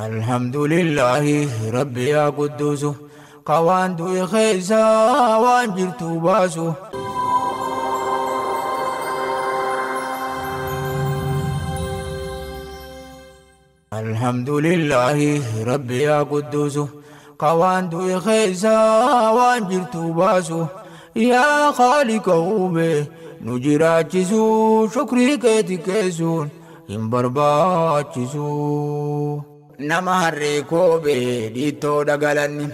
Alhamdulillahi Rabbi yaa Qudduusu ka waan du'e keessaa waan jirtu baasu. Alhamdulillahi Rabbi yaa Qudduusu ka waan du'e keessaa waan jirtu baasu. Yaa Khaaliqa uume nu jiraachisu shukrii keeti keessuun hin barbaachisu. Nama harree koobee dhiittoo dhagalanni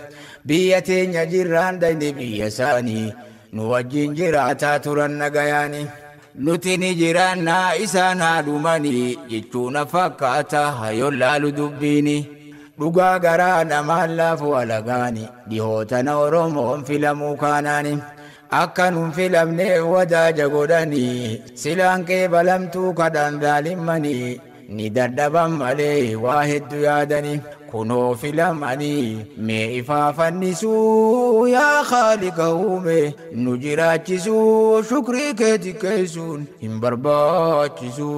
biyya teenya jirraan dayne biyya isaanii nu wajjin jiraataa turan nagayaani. Nuti ni jiraannaa isaan haadhumanii jechuun fakkaata hayoon laalu dubbiini. Dhugaa garaa namaan laafu alagaani dhihootana Oromoon filamuu kaanaani. Akka nun filamne wadaaja godhanii silaan qeebalamtuu kadhaan daalimmanii. Ni dadhaban malee waa hedduu yaadanii kunoo filamanii mee ifaa fannisuu yaa Khaaliqa uume nu jiraachisuu shukrii keeti keessuun hin barbaachisu.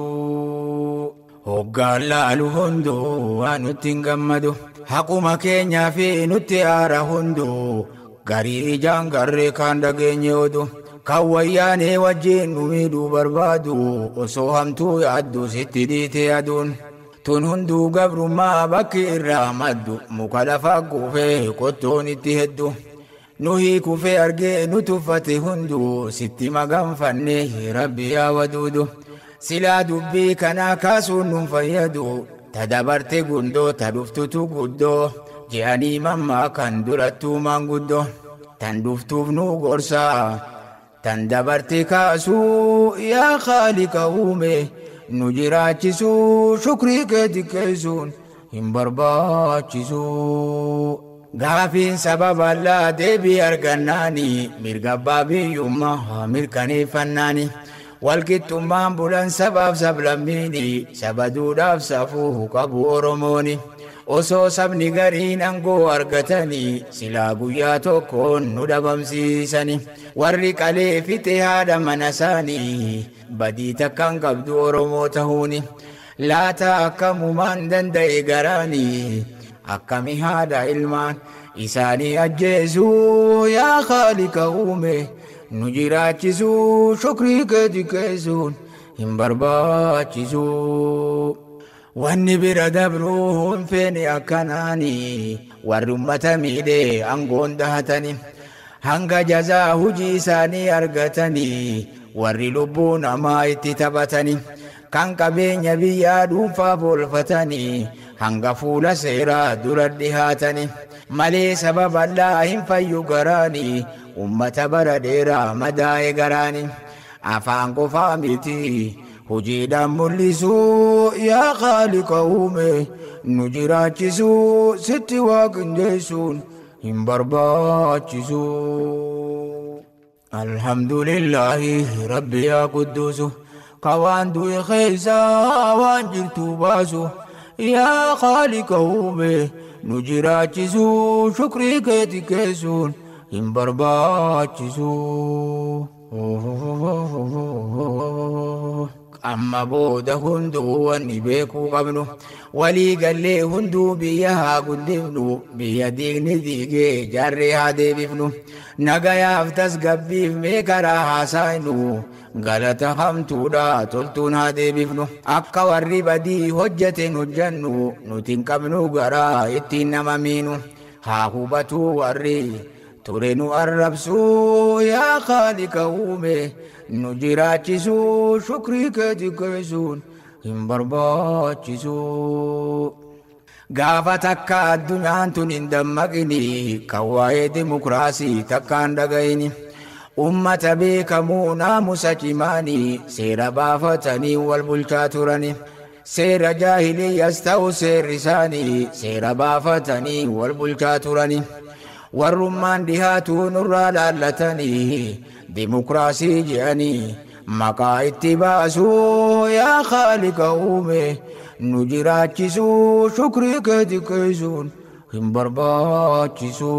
Hoggaan laalu hunduu waan nutti hin gammadu haquma keenyaa fi nutti aara hunduu garii ijaan garree kaan dhageenye odu. Kan wayyaanee wajjin nu miidhuu barbaadu osoo hamtuu yaaddu sitti dhiite aduun. Tun hunduu gabrummaa bakki irraa maddu muka lafa kuufee qottoon itti heddu. Nu hiikufee argee nu tuffate hunduu sitti maganfanne Rabbi yaa waduudu. Silaa dubbii kanaa kaasuun nun fayyadu ta dabarte gundoo ta dhuftutu guddoo je'anii mammaa kan durattuu maanguddoo. Tan dhuftuuf nu gorsaa. Tan dabarte kaasuu yaa Khaaliqa uume nu jiraachisuu shukrii keeti keessuun hin barbaachisu. Gaafiin sababa allaa deebii argannaani mirga abbaa biyyummaa mirkaneeffannaani. Walqixxummaan bulan sabaaf sablammiini saba duudhaaf safuu qabu Oromooni. Osoo sabni gariin aangoo argatanii silaa guyyaa tokkoon nu dhabamsiisani. Warri qalee fixe haadha mana isaanii badii takkaan qabdu Oromoo tahuuni. Laata akkamumaan danda'e garaanii akkami haadha ilmaan isaanii ajjeesuu yaa Khaaliqa uume nu jiraachisuu shukrii keeti keessuun hin barbaachisu. Wanni bira dabruu hin feene akkanaani warri ummata miidhee aangoon dahatani hanga jazaa hujii isaanii argatanii warri lubbuu namaa itti taphatani kan qabeenya biyyaa dhuunfaaf oolfatanii hanga fuula seeraa dura dhihaatani malee sababa allaa hin fayyu garaani ummata bara dheeraa madaa'e garaani afaan qofaa miti. Hojiidhaan mul'isuu yaa Khaaliqa uume nu jiraachisuu sitti waaqinjeessuun hin barbaachisu. Alhamdulillahi Rabbi yaa Qudduusu ka waan du'e keessaa waan jirtu baasu yaa Khaaliqa uume nu jiraachisuu shukrii keeti keessuun hin barbaachisu. Amma booda hunduu wanni beekuu qabnu walii gallee hunduu biyya haa guddifnu biyya diigni diigee jaarree haa deebifnu nagayaaf tasgabbiif mee karaa haasaaynu galata hamtuudha toltuun haa deebifnu akka warri badii hojjateen hojjannu nuti hin qabnu garaa ittiin nama miinu haa hubatuu warri ture nu arrabsuu yaa Khaaliqa uume nu jiraachisuu shukrii keeti keessuun hin barbaachisu. Gaafa takka addunyaan tun hin dammaqini kan waa'ee dimokiraasii takkaan dhaga'ini. Ummata beekamuu naamusa cimaanii seera baafatanii wal bulchaa turani. Seera jaahiliyyas ta'u seerri isaanii seera baafatanii wal bulchaa turani. Warrummaan dhihaatu nurraa laallatanii dimokiraasii je'anii maqaa itti baasuu yaa Khaaliqa uume nu jiraachisuu shukrii keeti keessuun hin barbaachisu.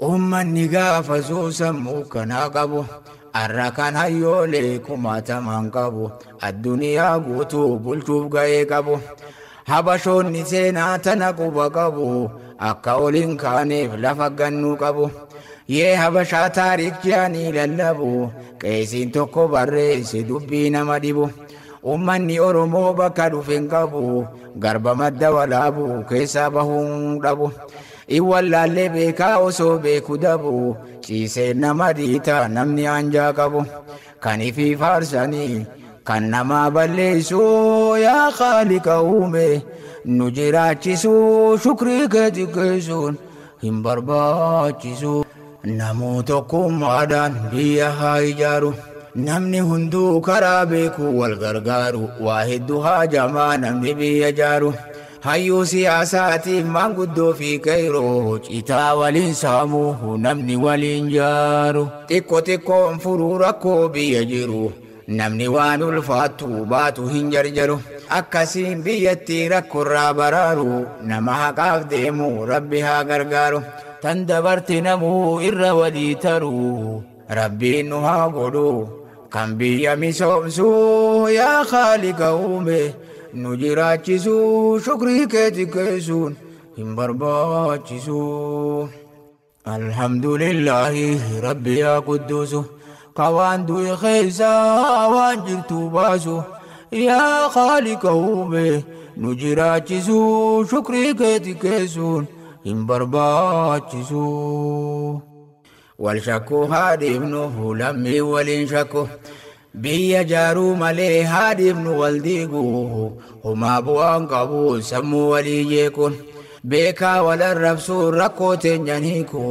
Uummanni gaafa sammuu kanaa qabu arra kan hayyoolee kumaatamaan qabu addunyaa guutuu bulchuuf ga'ee qabu. Habashoonni seenaa tana quba qabu akka oliin kaaneef lafa gannuu qabu. Yee habashaa taarikchaanii lallabu qeesiin tokko barreesse dubbii nama dhibu. Ummanni Oromoo bakka dhufe hin qabu garba madda walaabu keessaa bahuun dhabu. Iwwallaallee beekaa osoo beeku dabu ciisee nama dhiita namni anjaa qabu. Kan ifii faarsanii kan namaa balleessu yaa Khaaliqa uume nu jiraachisu shukrii kee xiqqeessuun hin barbaachisu. Namuu tokkummaadhaan biyya haa ijaaru. Namni hunduu karaa beeku wal gargaaru waa hedduu haajamaa namni biyya ijaaru. Hayyuu siyaasaatiif maanguddoo fi qeeroo citaa waliin saamuu namni waliin jaaru. Xiqqoo xiqqoon furuu rakkoo biyya jiru. Namni waan ulfaattu baatu hin jarjaru. Akkasiin biyyattii rakkoorraa baraaru nama haqaaf deemu rabbi haa gargaaru. Tan dabarte namuu irra walii taru rabbiin nu haa godhu. Kan biyya misoomsu yaa Khaaliqa uume nu jiraachisu shukrii kee xiqqeessuun hin barbaachisu. Alhamdulillahi rabbi yaa qudduusu ka waan du'e keessaa waan jirtu baasu yaa Khaaliqa uume nu jiraachisu shukrii kee xiqqeessuun hin barbaachisu. Wal shakkuu haa dhiifnu lammii waliin shakku biyya jaaruu malee haa dhiifnu wal diigu homaa bu'aan qabu sammuu walii jeequun beekaa wal arrabsuun rakkoo teenyan hiiku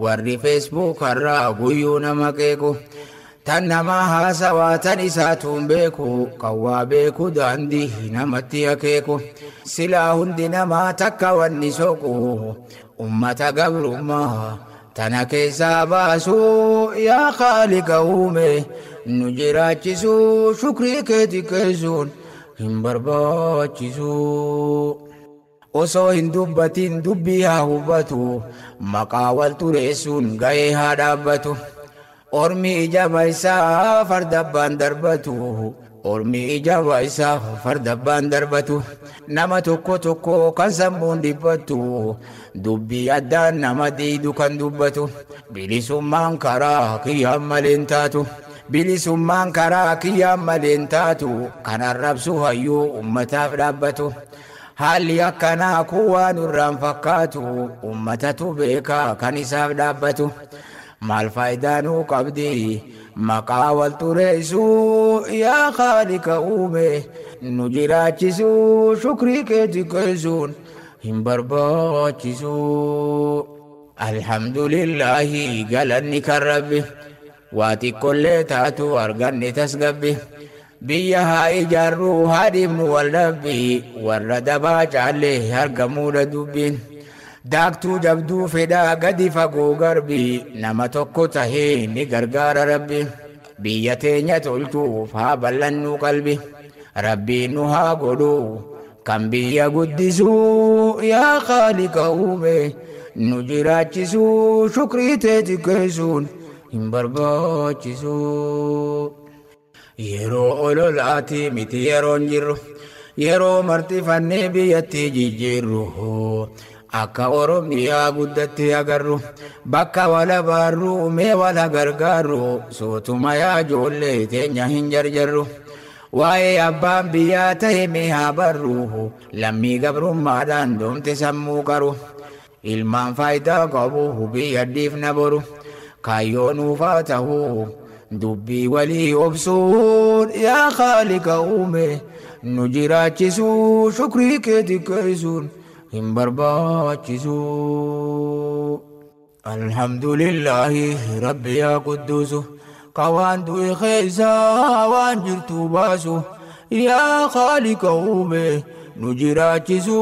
warri feesbuukarraa guyyuu nama qeequ tan namaa haasawaa tan isaatuun beeku kan waa beeku daandii namatti akeeku silaa hundi namaa takka wanni soqu ummata gabrummaa tana keessaa baasu yaa Khaaliqa uume nu jiraachisu shukrii kee xiqqeessuun hin barbaachisu. Osoo hin dubbatin dubbii haa hubatu maqaa wal xureessuun ga'ee haa dhaabbatu. Ormi ija isaa farda abbaan darbatu. Ormi ija isaa farda abbaan darbatu. Nama tokko tokko kan sammuun dhiphattu dubbii addaan nama diidu kan dubbatu. Bilisummaan karaa kiyyaan malee hin taatu. Bilisummaan karaa kiyyaan malee hin taatu. Kan arrabsu hayyuu ummataaf dhaabbatu. Haalli akkanaa kun waan irraan fakkaatu ummatatu beekaa kan isaaf dhaabbatu. Maal faayidaa nuu qabdi maqaa wal xureessuu yaa Khaaliqa uume nu jiraachisu shukrii kee xiqqeessuun hin barbaachisu. Alhamdulillahi galanni kan rabbi waa xiqqollee taatu arganne tasgabbi. Biyya haa ijaarru haa dhiifnu wal dhabbi warra dabaa caallee argamuudha dubbiin. Daaktuu jabduu fedhaa gadi fagoo garbi nama tokko tahee ni gargaara rabbi. Biyya teenya tolchuuf haa bal'annu qalbi rabbiin nu haa godhu kan biyya guddisu yaa Khaaliqa uume nu jiraachisu shukrii tee xiqqeessuun hin barbaachisu. Yeroo ololaati miti yeroon jirru yeroo martifannee biyyatti jijjiirru akka Oromiyaa guddatti agarru bakka wal abaarru mee wal gargaarru sootuma yaa ijoollee teenya hin jarjarru. Waa'ee abbaan biyyaa ta'e mee haa barru lammii gabrummaadhaan doomte sammuu qaru. Ilmaan faayidaa qabu biyya dhiifna boru kaayyoo nuufaa ta'u dubbii walii obsuun yaa Khaaliqa uume nu jiraachisu shukrii kee xiqqeessuun hin barbaachisu. Alhamdulillahi rabbi yaa qudduusu ka waan du'e keessaa waan jirtu baasu yaa Khaaliqa uume nu jiraachisu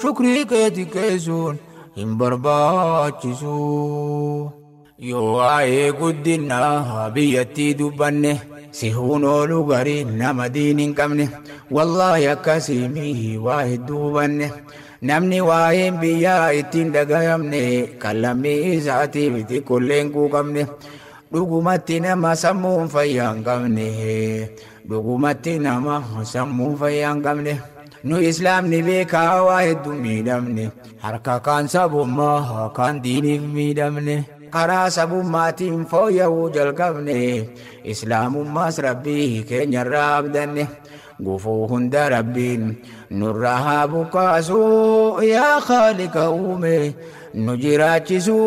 shukrii kee xiqqeessuun hin barbaachisu. Yoo waa'ee guddinaa biyyattii dubbanne sihuun oolu garii nama diin hin qabne wallaahi akkasii waa hedduu hubanne namni waa'een biyyaa ittiin dhagayamne kan lammii isaatiif xiqqollee hin quuqamne dhugumatti nama sammuun fayyaa hin qabne dhugumatti nama sammuun fayyaa hin qabne. Nu islaamni beekaa waa hedduu miidhamne harka kaan sabummaa kaan diiniif miidhamne. Karaa sabummaatiin fooyya'uu jalqabne islaamummaas rabbii keenyarraa abdanne. Gufuu hunda rabbiin nurraa haa buqqaasu yaa khaalika uume nu jiraachisu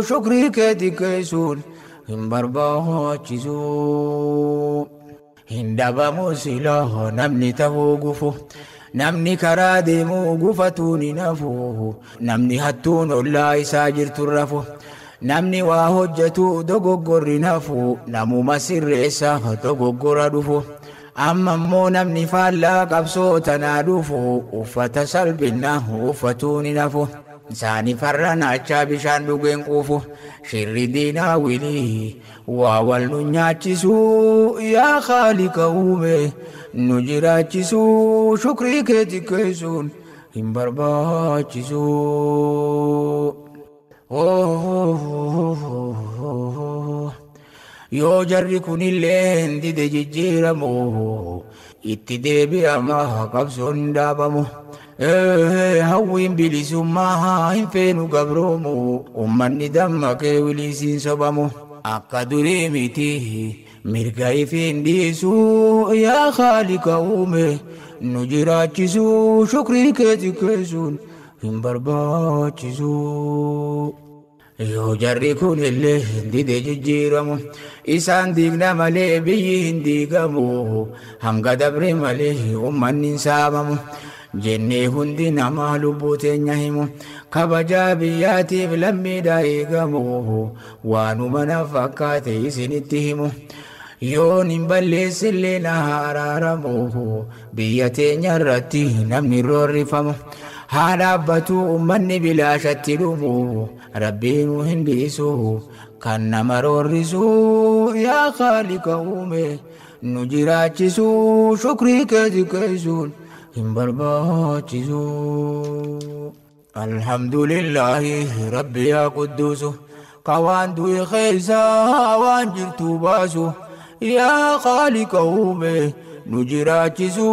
shukrii kee xiqqeessuun hin barbaachisu. Hin dhabamu silaa namni ta'uu gufu. Namni karaa deemu gufatuun hin hafu. Namni hattuun ollaa isaa jirtu rafu. Namni waa hojjetu dogoggorri nafu. Namuma sirreessa dogoggora dhufu. Amma immoo namni faallaa qabsoo tanaa dhufu. Uffata salphinaa uffatuun hin hafu. Isaani farra naachaa bishaan dhugeen quufu. Shirri diinaa wilii waa wal nu nyaachisu yaa khaalika uume nu jiraachisu shukrii kee xiqqeessuun hin barbaachisu. Yoo jarri kunillee dide jijjiiramu itti deebi'ama qabsoon hin dhaabamu. Hawwiin bilisummaa hin feenu gabroomu ummanni dammaqee wilisiin sobamu. Akka durii miti mirga ifiin dhiisu yaa khaalika uume nu jiraachisu shukrii kee xiqqeessuun hin barbaachisu. Yoo jarri kunillee dide jijjiiramu isaan diigna malee biyyi hin diigamu hanga dabre malee ummanni hin saamamu. Jennee hundi namaa lubbuu teenya himu kabajaa biyyaatiif lammiidhaa eegamu waanuma na fakkaate isinitti himu. Yoon hin balleessillee na araaramu biyya teenya irratti namni roorrifamu. Haa dhaabbatu ummanni bilaashatti dhumu rabbiin hin dhiisu kan nama roorrisu yaa khaalika uume nu jiraachisu shukrii kee xiqqeessuun hin barbaachisu. Alhamdulillahi rabbi yaa qudduusu ka waan du'e keessaa waan jirtu baasu yaa khaalika uume nu jiraachisu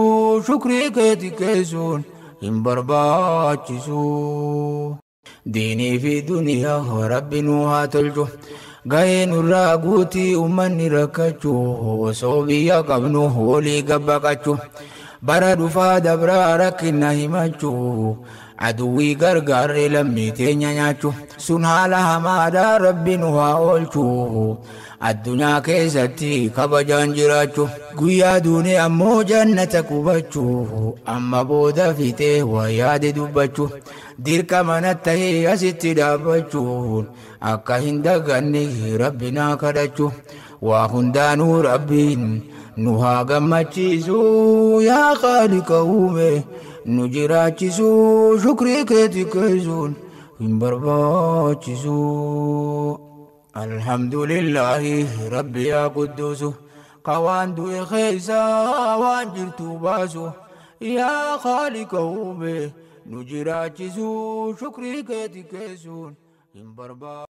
shukrii kee xiqqeessuun hin barbaachisu. Diinii fi duniyaa rabbi nu haa tolchu. Gahee nurraa guutii ummanni rakkachuu osoo biyya qabnu walii gabbaqachuu. Bara dhufaa dabraa rakkina himachuu aduwwii gargaarree lammii teenya nyaachuu sun haala hamaadhaa rabbi nu haa oolchuu addunyaa keessatti kabajaan jiraachuu guyyaa duune ammoo jannata qubachuu amma booda fixee waa yaade dubbachuu dirqama ta'ee asitti dhaabbachuun akka hin daganne rabbi naa kadhachuu waa hundaanuu rabbiin nu haa gammachiisu yaa khaalika uume nu jiraachisu shukrii kee xiqqeessuun hin barbaachisu. Alhamdulillahi rabbi yaa qudduusu ka waan du'e keessaa waan jirtu baasu yaa khaalika uume nu jiraachisu shukrii kee xiqqeessuun hin barbaachisu.